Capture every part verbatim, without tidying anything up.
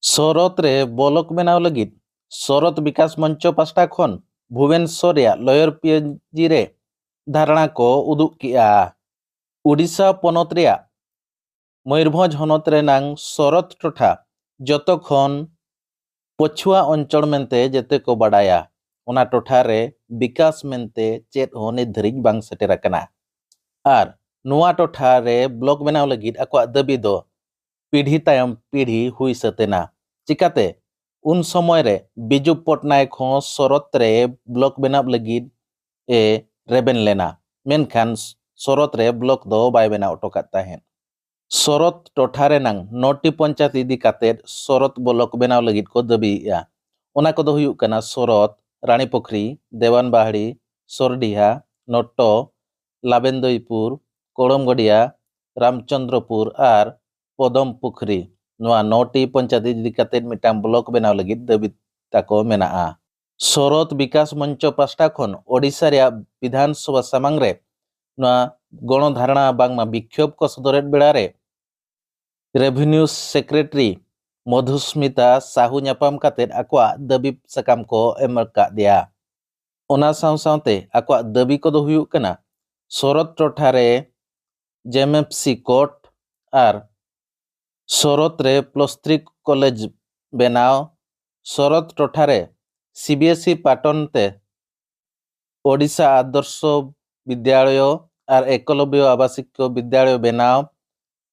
ᱥᱚᱨᱚᱛ ᱨᱮ ᱵᱚᱞᱚᱠ ᱵᱮᱱᱟᱣ ᱞᱟᱹᱜᱤᱫ ᱥᱚᱨᱚᱛ ᱵᱤᱠᱟᱥ ᱢᱚᱧᱪᱚ ᱯᱟᱥᱴᱟ ᱠᱷᱚᱱ ᱵᱷᱩᱵᱮᱱᱥᱚᱨ ᱨᱮᱭᱟᱜ ᱞᱚᱭᱚᱨ ᱯᱤᱭᱟᱹᱡᱤ ᱨᱮ ᱫᱷᱟᱨᱱᱟ ᱠᱚ ᱩᱫᱩᱜ ᱠᱮᱜᱼᱟ᱾ ᱩᱰᱤᱥᱟ ᱯᱚᱱᱚᱛ ᱨᱮᱭᱟᱜ ᱢᱚᱭᱩᱨᱵᱷᱚᱸᱡᱽ ᱦᱚᱱᱚᱛ ᱨᱮᱱᱟᱝ ᱥᱚᱨᱚᱛ ᱴᱚᱴᱷᱟ ᱡᱚᱛᱚ ᱠᱷᱚᱱ ᱯᱚᱪᱷᱩᱣᱟ ᱚᱧᱪᱚᱲ ᱢᱮᱱᱛᱮ ᱡᱮᱛᱮ ᱠᱚ ᱵᱟᱰᱟᱭᱟ᱾ ᱚᱱᱟ ᱴᱚᱴᱷᱟ ᱨᱮ ᱵᱤᱠᱟᱥ ᱢᱮᱱᱛᱮ ᱪᱮᱫ ᱦᱚᱸ ᱱᱤᱛ ᱫᱷᱟᱹᱨᱤᱡ ᱵᱟᱝ ᱥᱮᱴᱮᱨ ᱟᱠᱟᱱᱟ᱾ ᱟᱨ ᱱᱚᱣᱟ ᱴᱚᱴᱷᱟ ᱨᱮ ᱵᱞᱚᱠ ᱵᱮᱱᱟᱣ ᱞᱟᱹᱜᱤᱫ ᱟᱠᱚᱣᱟᱜ ᱫᱟᱹᱵᱤ ᱫᱚ ᱯᱤᱲᱦᱤ ᱛᱟᱭᱚᱢ ᱯᱤᱲᱦᱤ ᱦᱩᱭ ᱥᱟᱹᱛ ᱮᱱᱟ᱾ ᱪᱤᱠᱟᱛᱮ ᱩᱱ ᱥᱚᱢᱚᱭ ᱨᱮ ᱵᱤᱡᱩ ᱯᱚᱴᱱᱟᱭᱮᱠ ᱦᱚᱸ ᱥᱚᱨᱚᱛ ᱨᱮ ᱵᱞᱚᱠ ᱵᱮᱱᱟᱣ ᱞᱟᱹᱜᱤᱫ ᱮ ᱨᱮᱵᱮᱱ ᱞᱮᱱᱟ, ᱢᱮᱱᱠᱷᱟᱱ ᱥᱚᱨᱚᱛ ᱨᱮ ᱵᱞᱚᱠ ᱫᱚ ᱵᱟᱭ ᱵᱮᱱᱟᱣ ᱦᱚᱴᱚ ᱠᱟᱫ ᱛᱟᱦᱮᱸᱫ᱾ ᱥᱚᱨᱚᱛ ᱴᱚᱴᱷᱟ ᱨᱮᱱᱟᱝ ᱱᱚᱴᱤ ᱯᱚᱧᱪᱟᱭᱮᱛ ᱤᱫᱤ ᱠᱟᱛᱮᱫ ᱥᱚᱨᱚᱛ ᱵᱞᱚᱠ ᱵᱮᱱᱟᱣ ᱞᱟᱹᱜᱤᱫ ᱠᱚ ᱫᱟᱹᱵᱤᱭᱮᱫᱼᱟ᱾ ᱚᱱᱟ ᱠᱚᱫᱚ ᱦᱩᱭᱩᱜ ᱠᱟᱱᱟ ᱥᱚᱨᱚᱛ, ᱨᱟᱱᱤᱯᱩᱠᱷᱨᱤ, ᱫᱮᱣᱟᱱ ᱵᱟᱦᱲᱤ, ᱥᱚᱨᱰᱤᱦᱟ, ᱱᱚᱴᱚ, ᱞᱟᱵᱮᱱᱫᱚᱭᱯᱩᱨ, ᱠᱚᱲᱚᱢᱜᱚᱰᱤᱭᱟ, ᱨᱟᱢᱪᱚᱸᱫᱽᱨᱚᱯᱩᱨ ᱟᱨ ᱯᱚᱫᱚᱢ ᱯᱩᱠᱷᱨᱤ᱾ ᱱᱚᱣᱟ ᱱᱚᱴᱤ ᱯᱚᱧᱪᱟᱭᱮᱛ ᱤᱫᱤ ᱠᱟᱛᱮᱫ ᱢᱤᱫᱴᱟᱝ ᱵᱞᱚᱠ ᱵᱮᱱᱟᱣ ᱞᱟᱹᱜᱤᱫ ᱫᱟᱹᱵᱤ ᱛᱟᱠᱚ ᱢᱮᱱᱟᱜᱼᱟ᱾ ᱥᱚᱨᱚᱛ ᱵᱤᱠᱟᱥ ᱢᱚᱧᱪᱚ ᱯᱟᱥᱴᱟ ᱠᱷᱚᱱ ᱳᱰᱤᱥᱟ ᱨᱮᱭᱟᱜ ᱵᱤᱫᱷᱟᱱ ᱥᱚᱵᱷᱟ ᱥᱟᱢᱟᱝ ᱨᱮ ᱱᱚᱣᱟ ᱜᱚᱬᱚ ᱫᱷᱟᱨᱱᱟ ᱵᱟᱝᱢᱟ ᱵᱤᱠᱷᱳᱵ ᱠᱚ ᱥᱚᱫᱚᱨᱮᱫ ᱵᱮᱲᱟ ᱨᱮ ᱨᱮᱵᱷᱮᱱᱤᱭᱩ ᱥᱮᱠᱨᱮᱴᱟᱨᱤ ᱢᱚᱫᱷᱩᱥᱢᱤᱛᱟ ᱥᱟᱦᱩ ᱧᱟᱯᱟᱢ ᱠᱟᱛᱮᱫ ᱟᱠᱚᱣᱟᱜ ᱫᱟᱹᱵᱤ ᱥᱟᱠᱟᱢ ᱠᱚ ᱮᱢ ᱟᱠᱟᱫ ᱫᱮᱭᱟ᱾ ᱚᱱᱟ ᱥᱟᱶ ᱥᱟᱶᱛᱮ ᱟᱠᱚᱣᱟᱜ ᱫᱟᱹᱵᱤ ᱠᱚᱫᱚ ᱦᱩᱭᱩᱜ ᱠᱟᱱᱟ ᱥᱚᱨᱚᱛ ᱴᱚᱴᱷᱟ ᱨᱮ ᱡᱮᱢᱮᱯᱥᱤ ᱠᱳᱨᱴ ᱟᱨ ᱥᱚᱨᱚᱛ ᱨᱮ ᱯᱞᱟᱥ ᱛᱷᱨᱤ ᱠᱚᱞᱮᱡᱽ ᱵᱮᱱᱟᱣ, ᱥᱚᱨᱚᱛ ᱴᱚᱴᱷᱟ ᱨᱮ ᱥᱤ ᱵᱤ ᱮᱥ ᱤ ᱯᱟᱴᱚᱱ ᱛᱮ ᱳᱰᱤᱥᱟ ᱟᱫᱚᱨᱥᱚ ᱵᱤᱫᱽᱭᱟᱞᱚᱭᱚ ᱟᱨ ᱮᱠᱞᱚᱵᱽᱭᱚ ᱟᱵᱟᱥᱤᱠᱭᱚ ᱵᱤᱫᱽᱭᱟᱞᱚᱭᱚ ᱵᱮᱱᱟᱣ,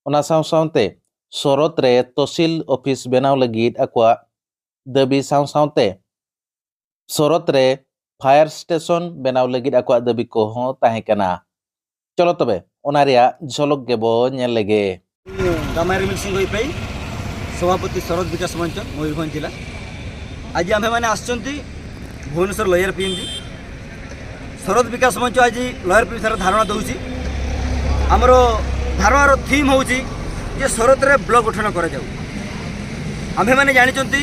ᱚᱱᱟ ᱥᱟᱶ ᱥᱟᱶᱛᱮ ᱥᱚᱨᱚᱛ ᱨᱮ ᱛᱚᱥᱤᱞ ᱚᱯᱷᱤᱥ ᱵᱮᱱᱟᱣ ᱞᱟᱹᱜᱤᱫ ᱟᱠᱚᱣᱟᱜ ᱫᱟᱹᱵᱤ ᱥᱟᱶ ᱥᱟᱶᱛᱮ ᱥᱚᱨᱚᱛ ᱨᱮ ᱯᱷᱟᱭᱟᱨ ᱥᱴᱮᱥᱚᱱ ᱵᱮᱱᱟᱣ ᱞᱟᱹᱜᱤᱫ ᱟᱠᱚᱣᱟᱜ ᱫᱟᱹᱵᱤ ᱠᱚᱦᱚᱸ ᱛᱟᱦᱮᱸ ᱠᱟᱱᱟ᱾ ᱪᱚᱞᱚ ᱛᱚᱵᱮ ᱚᱱᱟ ᱨᱮᱭᱟᱜ ᱡᱷᱚᱞᱚᱠ ᱜᱮᱵᱚ ᱧᱮᱞ ᱞᱮᱜᱮ᱾ ᱫᱟᱢᱟᱭ ᱨᱤᱢᱤᱞ ᱥᱤᱝ ᱦᱩᱭᱯᱮᱭ, ᱥᱚᱵᱷᱟᱯᱚᱛᱤ ᱥᱚᱨᱚᱛ ᱵᱤᱠᱟᱥ ᱢᱚᱧᱪ, ମୟୂରଭଞ୍ଜ ଜିଲ୍ଲା। ଆଜି ଆମ୍ଭେମାନେ ଆସିଛନ୍ତି Bhubaneswar lower P M G. Sarat Bikash Mancha ଆଜି ଲୟର ପି ଏମ୍ ଜି ଠାରେ ଧାରଣା ଦେଉଛି। ଆମର ଧାରଣାର ଥିମ୍ ହେଉଛି ଯେ ଶରତରେ ବ୍ଲକ ଗଠନ କରାଯାଉ। ଆମ୍ଭେମାନେ ଜାଣିଛନ୍ତି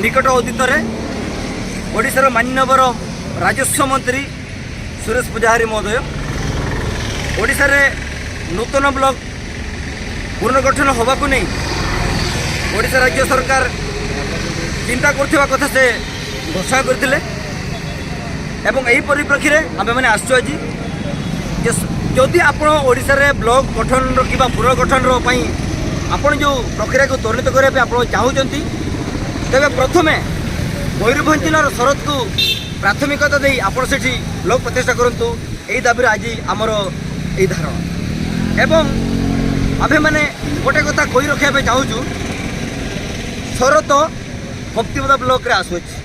ନିକଟ ଅତୀତରେ ଓଡ଼ିଶାର ମାନ୍ୟବର ରାଜସ୍ୱ ମନ୍ତ୍ରୀ ସୁରେଶ ପୂଜାହାରୀ ମହୋଦୟ ଓଡ଼ିଶାରେ ନୂତନ ବ୍ଲକ ପୁନର୍ଗଠନ ହେବାକୁ ନେଇ ଓଡ଼ିଶା ରାଜ୍ୟ ସରକାର ଚିନ୍ତା କରୁଥିବା କଥା ସେ ଘୋଷଣା କରିଥିଲେ। ଏବଂ ଏହି ପରିପ୍ରେକ୍ଷୀରେ ଆମେମାନେ ଆସିଛୁ ଆଜି ଯେ ସ- ଯଦି ଆପଣ ଓଡ଼ିଶାରେ ବ୍ଲକ ଗଠନର କିମ୍ବା ପୁନର୍ଗଠନର ପାଇଁ ଆପଣ ଯେଉଁ ପ୍ରକ୍ରିୟାକୁ ତ୍ୱରିତ କରିବା ପାଇଁ ଆପଣ ଚାହୁଁଛନ୍ତି, ତେବେ ପ୍ରଥମେ ମୟୂରଭଞ୍ଜ ଜିଲ୍ଲାର ଶରତକୁ ପ୍ରାଥମିକତା ଦେଇ ଆପଣ ସେଠି ବ୍ଲକ ପ୍ରତିଷ୍ଠା କରନ୍ତୁ। ଏହି ଦାବିରେ ଆଜି ଆମର ଏହି ଧାରଣା। ଏବଂ ଆମ୍ଭେମାନେ ଗୋଟେ କଥା କହି ରଖିବା ପାଇଁ ଚାହୁଁଛୁ, ଶରତ କପ୍ତିପଦା ବ୍ଲକରେ ଆସୁଅଛି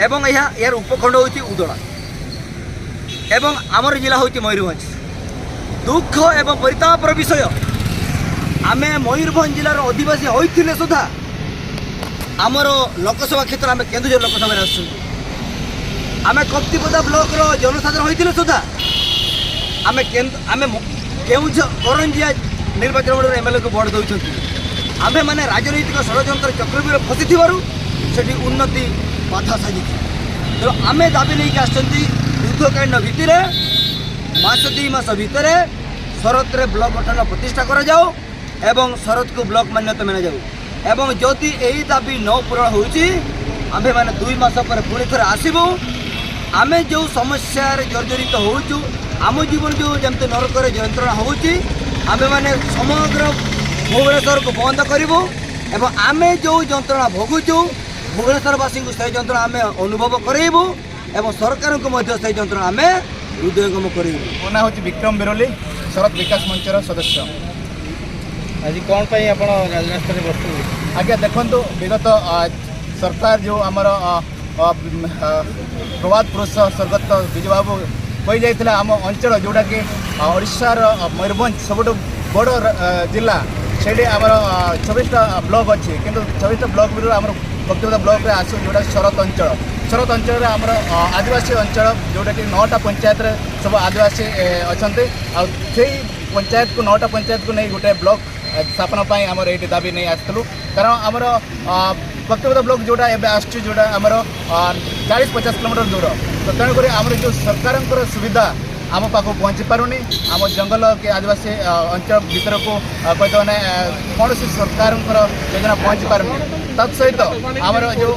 ଏବଂ ଏହା ଏହାର ଉପଖଣ୍ଡ ହେଉଛି ଉଦଳା ଏବଂ ଆମର ଜିଲ୍ଲା ହେଉଛି ମୟୂରଭଞ୍ଜ। ଦୁଃଖ ଏବଂ ପରିତାପର ବିଷୟ, ଆମେ ମୟୂରଭଞ୍ଜ ଜିଲ୍ଲାର ଅଧିବାସୀ ହୋଇଥିଲେ ସୁଦ୍ଧା ଆମର ଲୋକସଭା କ୍ଷେତ୍ର, ଆମେ କେନ୍ଦୁଝର ଲୋକସଭାରେ ଆସୁଛନ୍ତି, ଆମେ କପ୍ତିପଦା ବ୍ଲକର ଜନସାଧାରଣ ହୋଇଥିଲେ ସୁଦ୍ଧା ଆମେ କେନ୍ଦ- ଆମେ ମ- କେଉଁଝର କରଞ୍ଜିଆ ନିର୍ବାଚନ ମଣ୍ଡଳୀର ଏମ୍ଏଲ୍ଏକୁ ଭୋଟ ଦେଉଛନ୍ତି। ଆମ୍ଭେମାନେ ରାଜନୈତିକ ଷଡ଼ଯନ୍ତ୍ର ଚକ୍ରବ୍ୟୁହରେ ଫସିଥିବାରୁ ସେଠି ଉନ୍ନତି ବାଧା ସାଜିଛି। ତେଣୁ ଆମେ ଦାବି ନେଇକି ଆସିଛନ୍ତି, ଯୁଦ୍ଧକାଳୀନ ଭିତ୍ତିରେ ମାସ ଦୁଇ ମାସ ଭିତରେ ଶରତରେ ବ୍ଲକ ଗଠନ ପ୍ରତିଷ୍ଠା କରାଯାଉ ଏବଂ ଶରତକୁ ବ୍ଲକ ମାନ୍ୟତା ମିଳାଯାଉ। ଏବଂ ଯଦି ଏହି ଦାବି ନ ପୂରଣ ହେଉଛି, ଆମ୍ଭେମାନେ ଦୁଇ ମାସ ପରେ ପୁଣି ଥରେ ଆସିବୁ। ଆମେ ଯେଉଁ ସମସ୍ୟାରେ ଜର୍ଜରିତ ହେଉଛୁ, ଆମ ଜୀବନ ଯେଉଁ ଯେମିତି ନରକରେ ଯନ୍ତ୍ରଣା ହେଉଛି, ଆମ୍ଭେମାନେ ସମଗ୍ର ଭୁବନେଶ୍ୱରକୁ ବନ୍ଦ କରିବୁ ଏବଂ ଆମେ ଯେଉଁ ଯନ୍ତ୍ରଣା ଭୋଗୁଛୁ, ଭୁବନେଶ୍ୱରବାସୀଙ୍କୁ ସେ ଯନ୍ତ୍ରଣା ଆମେ ଅନୁଭବ କରେଇବୁ ଏବଂ ସରକାରଙ୍କୁ ମଧ୍ୟ ସେ ଯନ୍ତ୍ରଣା ଆମେ ହୃଦୟଙ୍ଗମ କରେଇବୁ। ମୋ ନାଁ ହେଉଛି ବିକ୍ରମ ବିରୋଲି, ଶରତ ବିକାଶ ମଞ୍ଚର ସଦସ୍ୟ। ଆଜି କ'ଣ ପାଇଁ ଆପଣ ରାଜରାସ୍ତାରେ ବସୁଛନ୍ତି? ଆଜ୍ଞା, ଦେଖନ୍ତୁ, ବିଗତ ଅ, ସରକାର ଯେଉଁ ଆମର ଅ, ଅ, ଅ, ପ୍ରବାଦ ପୁରୁଷ ସ୍ୱର୍ଗତ ବିଜୁ ବାବୁ କହିଯାଇଥିଲା, ଆମ ଅଞ୍ଚଳ ଯେଉଁଟାକି ଅ, ଓଡ଼ିଶାର ଅ, ମୟୂରଭଞ୍ଜ ସବୁଠୁ ବଡ଼ ର- ଅ, ଜିଲ୍ଲା, ସେଇଠି ଆମର ଅ, ଛବିଶଟା ବ୍ଲକ ଅଛି, କିନ୍ତୁ ଛବିଶଟା ବ୍ଲକ ଭିତରୁ ଆମର କପ୍ତିପଦା ବ୍ଲକରେ ଆସୁ ଯେଉଁଟା ଶରତ ଅଞ୍ଚଳ। ଶରତ ଅଞ୍ଚଳରେ ଆମର ଅ, ଆଦିବାସୀ ଅଞ୍ଚଳ, ଯେଉଁଟାକି ନଅଟା ପଞ୍ଚାୟତରେ ସବୁ ଆଦିବାସୀ ଏ, ଅଛନ୍ତି। ଆଉ ସେଇ ପଞ୍ଚାୟତକୁ, ନଅଟା ପଞ୍ଚାୟତକୁ ନେଇ ଗୋଟେ ବ୍ଲକ ଏ, ସ୍ଥାପନ ପାଇଁ ଆମର ଏଇଠି ଦାବି ନେଇ ଆସିଥିଲୁ। କାରଣ ଆମର ଅ, କପ୍ତିପଦା ବ୍ଲକ ଯେଉଁଟା ଏବେ ଆସୁଛି, ଯେଉଁଟା ଆମର ଅ, ଚାଳିଶ ପଚାଶ କିଲୋମିଟର ଦୂର। ତ ତେଣୁକରି ଆମର ଯେଉଁ ସରକାରଙ୍କର ସୁବିଧା, ଆମ ପାଖକୁ ପହଞ୍ଚି ପାରୁନି। ଆମ ଜଙ୍ଗଲ କି ଆଦିବାସୀ ଅ, ଅଞ୍ଚଳ ଭିତରକୁ ଅ, କହିଦେବ ମାନେ ଅ, କୌଣସି ସରକାରଙ୍କର ଯୋଜନା ପହଞ୍ଚି ପାରୁନି। ତା ସହିତ ଆମର ଯେଉଁ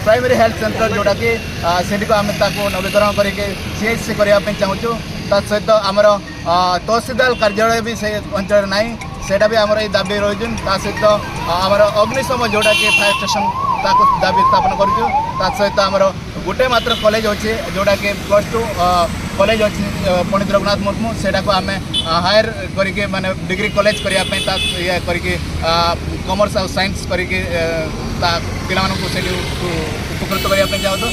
ପ୍ରାଇମେରୀ ହେଲ୍ଥ ସେଣ୍ଟର ଯେଉଁଟାକି ଅ, ସେଠିକୁ ଆମେ ତାକୁ ନବୀକରଣ କରିକି ସି ଏଚ୍ ସି କରିବା ପାଇଁ ଚାହୁଁଛୁ। ତା ସହିତ ଆମର ଅ, ତହସିଲଦାର କାର୍ଯ୍ୟାଳୟ ବି ସେ ଅଞ୍ଚଳରେ ନାହିଁ, ସେଇଟା ବି ଆମର ଏଇ ଦାବି ରହିଛି। ତା ସହିତ ଅ, ଆମର ଅଗ୍ନିଶମ ଯେଉଁଟାକି ଫାୟାର ଷ୍ଟେସନ, ତାକୁ ଦାବି ଉତ୍ଥାପନ କରୁଛୁ। ତା ସହିତ ଆମର ଗୋଟେ ମାତ୍ର କଲେଜ ଅଛି, ଯେଉଁଟାକି ପ୍ଲସ୍ ଟୁ କଲେଜ ଅଛି ଅ, ପଣ୍ଡିତ ରଘୁନାଥ ମୁର୍ମୁ, ସେଇଟାକୁ ଆମେ ଅ, ହାୟର କରିକି ମାନେ ଡିଗ୍ରୀ କଲେଜ କରିବା ପାଇଁ ତା ଇଏ କରିକି କମର୍ସ ଆଉ ସାଇନ୍ସ କରିକି ଅ, ତା ପିଲାମାନଙ୍କୁ ସେଠି ଉ- ଉପକୃତ କରିବା ପାଇଁ ଚାହୁଁଛୁ।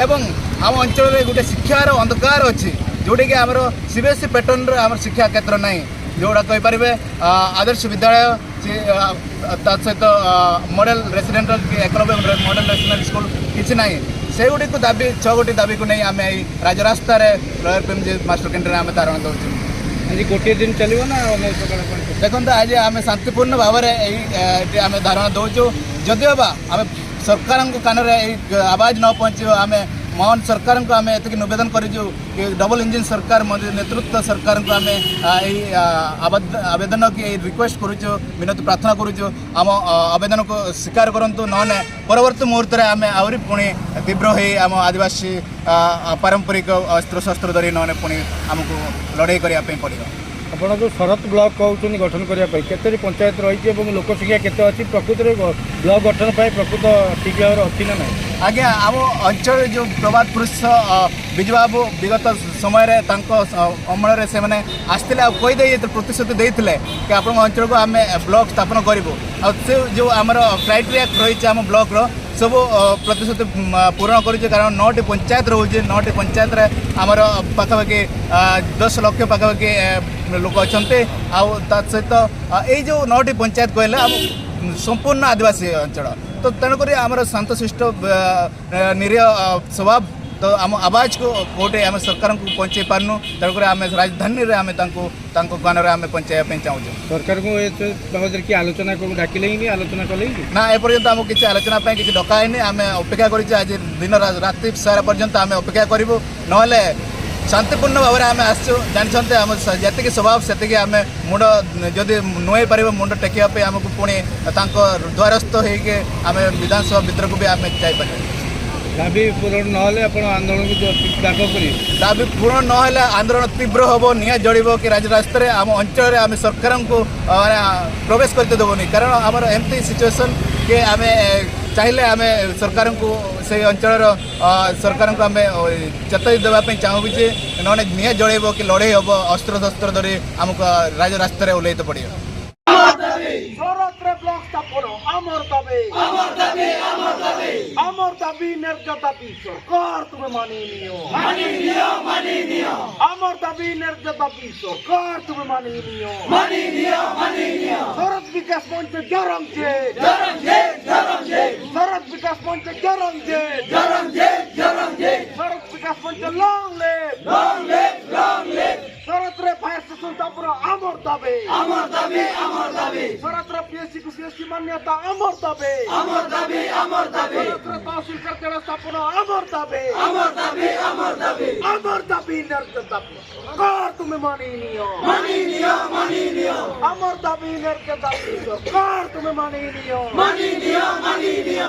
ଏବଂ ଆମ ଅଞ୍ଚଳରେ ଗୋଟେ ଶିକ୍ଷାର ଅନ୍ଧକାର ଅଛି, ଯେଉଁଟାକି ଆମର ସି ବି ଏସ୍ ଇ ପ୍ୟାଟର୍ନର ଆମର ଶିକ୍ଷା କ୍ଷେତ୍ର ନାହିଁ, ଯେଉଁଟା କହିପାରିବେ ଅ, ଆଦର୍ଶ ବିଦ୍ୟାଳୟ, ସେ, ଅ, ତା ସହିତ ଅ, ମଡେଲ ରେସିଡେଣ୍ଟାଲ କି ଏକଲବ୍ୟ ମଡେଲ ରେସିଡେଣ୍ଟାଲ ସ୍କୁଲ କିଛି ନାହିଁ। ସେଗୁଡ଼ିକୁ ଦାବି, ଛଅ ଗୋଟି ଦାବିକୁ ନେଇ ଆମେ ଏଇ ରାଜରାସ୍ତାରେ ଲୟର ପ୍ରେମଜୀତ ମାଷ୍ଟର କ୍ୟାଣ୍ଟିନରେ ଆମେ ଧାରଣା ଦେଉଛୁ। ଆଜି ଗୋଟିଏ ଦିନ ଚାଲିବ ନା ଅନେକ ସକାଳେ କ'ଣ? ଦେଖନ୍ତୁ, ଆଜି ଆମେ ଶାନ୍ତିପୂର୍ଣ୍ଣ ଭାବରେ ଏଇ ଅ, ଏଠି ଆମେ ଧାରଣା ଦେଉଛୁ। ଯଦିଓ ବା ଆମେ ସରକାରଙ୍କ କାନରେ ଏଇ ଆବାଜ ନ ପହଞ୍ଚିବ, ଆମେ ମହାନ ସରକାରଙ୍କୁ ଆମେ ଏତିକି ନିବେଦନ କରିଛୁ କି ଡବଲ ଇଞ୍ଜିନ ସରକାର ମଧ୍ୟ ନେତୃତ୍ୱ ସରକାରଙ୍କୁ ଆମେ ଆ, ଏଇ ଆ, ଆବେଦ- ଆବେଦନ କି ଏଇ ରିକ୍ୱେଷ୍ଟ କରୁଛୁ, ମିନତି ପ୍ରାର୍ଥନା କରୁଛୁ, ଆମ ଅ, ଆବେଦନକୁ ସ୍ୱୀକାର କରନ୍ତୁ, ନହେଲେ ପରବର୍ତ୍ତୀ ମୁହୂର୍ତ୍ତରେ ଆମେ ଆହୁରି ପୁଣି ତୀବ୍ର ହୋଇ ଆମ ଆଦିବାସୀ ଅ, ଅ, ପାରମ୍ପରିକ ଅସ୍ତ୍ରଶସ୍ତ୍ର ଧରି ନହେଲେ ପୁଣି ଆମକୁ ଲଢ଼େଇ କରିବା ପାଇଁ ପଡ଼ିବ। ଆପଣ ଯେଉଁ ଶରତ ବ୍ଲକ କହୁଛନ୍ତି ଗଠନ କରିବା ପାଇଁ, କେତୋଟି ପଞ୍ଚାୟତ ରହିଛି ଏବଂ ଲୋକ ସଂଖ୍ୟା କେତେ ଅଛି? ପ୍ରକୃତରେ ଗ- ବ୍ଲକ ଗଠନ ପାଇଁ ପ୍ରକୃତ ଠିକ୍ ଭାବରେ ଅଛି ନା ନାହିଁ? ଆଜ୍ଞା, ଆମ ଅଞ୍ଚଳରେ ଯେଉଁ ପ୍ରବାଦ ପୁରୁଷ ଅ, ବିଜୁ ବାବୁ ବିଗତ ସମୟରେ ତାଙ୍କ ଅ, ଅମଳରେ ସେମାନେ ଆସିଥିଲେ, ଆଉ କହିଦେଇ ପ୍ରତିଶ୍ରୁତି ଦେଇଥିଲେ କି ଆପଣଙ୍କ ଅଞ୍ଚଳକୁ ଆମେ ବ୍ଲକ ସ୍ଥାପନ କରିବୁ। ଆଉ ସେ ଯେଉଁ ଆମର କ୍ରାଇଟେରିଆ ରହିଛି ଆମ ବ୍ଲକର, ସବୁ ଅ, ପ୍ରତିଶ୍ରୁତି ମ, ପୂରଣ କରିଛୁ। କାରଣ ନଅଟି ପଞ୍ଚାୟତ ରହୁଛି, ନଅଟି ପଞ୍ଚାୟତରେ ଆମର ପାଖାପାଖି ଅ, ଦଶ ଲକ୍ଷ ପାଖାପାଖି ଅ, ଲୋକ ଅଛନ୍ତି। ଆଉ ତା ସହିତ ଅ, ଏଇ ଯେଉଁ ନଅଟି ପଞ୍ଚାୟତ କହିଲେ ଆମ ସମ୍ପୂର୍ଣ୍ଣ ଆଦିବାସୀ ଅଞ୍ଚଳ। ତ ତେଣୁକରି ଆମର ଶାନ୍ତଶିଷ୍ଟ ଅ, ନିରୀହ ଅ, ସ୍ୱଭାବ, ତ ଆମ ଆବାଜକୁ କୋଉଠି ଆମେ ସରକାରଙ୍କୁ ପହଞ୍ଚେଇ ପାରୁନୁ। ତେଣୁକରି ଆମେ ରାଜଧାନୀରେ ଆମେ ତାଙ୍କୁ, ତାଙ୍କ କାନରେ ଆମେ ପହଞ୍ଚେଇବା ପାଇଁ ଚାହୁଁଛୁ। ସରକାରଙ୍କୁ ଏ ବାବଦରେ କିଏ ଆଲୋଚନା କରୁ ଡାକିଲେ ହିଁ ଆଲୋଚନା କଲେ ହିଁ? ନା, ଏପର୍ଯ୍ୟନ୍ତ ଆମକୁ କିଛି ଆଲୋଚନା ପାଇଁ କିଛି ଡକା ହେଇନି। ଆମେ ଅପେକ୍ଷା କରିଛୁ, ଆଜି ଦିନ ରା- ରାତି ସାରା ପର୍ଯ୍ୟନ୍ତ ଆମେ ଅପେକ୍ଷା କରିବୁ। ନହେଲେ ଶାନ୍ତିପୂର୍ଣ୍ଣ ଭାବରେ ଆମେ ଆସିଛୁ। ଜାଣିଛନ୍ତି, ଆମ ସ-, ଯେତିକି ସ୍ୱଭାବ, ସେତିକି ଆମେ ମୁଣ୍ଡ ଯଦି ନୁଆଇ ପାରିବ, ମୁଣ୍ଡ ଟେକିବା ପାଇଁ ଆମକୁ ପୁଣି ତାଙ୍କ ଦ୍ୱାରସ୍ଥ ହେଇକି ଆମେ ବିଧାନସଭା ଭିତରକୁ ବି ଆମେ ଯାଇପାରିବା। ଦାବି ପୂରଣ ନହେଲେ ଆପଣ ଆନ୍ଦୋଳନକୁ ଜ-, ତ୍ୟାଗ କରିବେ? ଦାବି ପୂରଣ ନହେଲେ ଆନ୍ଦୋଳନ ତୀବ୍ର ହବ, ନିଆଁ ଜଳିବ କି ରାଜରାସ୍ତାରେ। ଆମ ଅଞ୍ଚଳରେ ଆମେ ସରକାରଙ୍କୁ, ଅ, ମାନେ, ପ୍ରବେଶ କରିତେ ଦେବୁନି, କାରଣ ଆମର ଏମିତି ସିଚୁଏସନ୍ କି ଆମେ, ଏ, ଚାହିଁଲେ ଆମେ ସରକାରଙ୍କୁ, ସେଇ ଅଞ୍ଚଳର, ଅ, ସରକାରଙ୍କୁ ଆମେ, ଅ, ଚେତାଇ ଦେବା ପାଇଁ ଚାହୁଁବୁ ଯେ ନହେଲେ ନିଆଁ ଜଳେଇବ କି ଲଢ଼େଇ ହବ, ଅସ୍ତ୍ରଶସ୍ତ୍ର ଧରି ଆମକୁ, ଅ, ରାଜରାସ୍ତାରେ ଓହ୍ଲେଇତେ ପଡ଼ିବ। শরৎরে ব্লক স্থাপন আমার দাবি। আমার দাবি, আমার দাবি। আমার দাবি, ন্যায্য দাবি, সরকার তুমি মানি নিও। মানি নিও, মানি নিও। আমার দাবি, ন্যায্য দাবি, সরকার তুমি মানি নিও। মানি নিও, মানি নিও। শরৎ বিকাশ মঞ্চ জরম জে। জরম জে, জরম জে। শরৎ বিকাশ মঞ্চ জরম জে। জরম জে, জরম জে। Sarat Bikash Mancha long live। Long live, long live। শরৎরে ফায়ার স্টেশন স্থাপন আমার দাবি। আমার দাবি, আমার দাবি। শরৎরে পিএসসি କୁ সিএসসি মান্যতা আমার দাবি। আমার দাবি, আমার দাবি। শরৎরে তহসিল কার্যালয় স্থাপন আমার দাবি। আমার দাবি, আমার দাবি। আমার দাবি, ন্যায্য দাবি। সরকার তুমি মানি নিও। মানি নিও, মানি নিও। আমার দাবি, ন্যায্য দাবি। সরকার তুমি মানি নিও। মানি নিও, মানি নিও।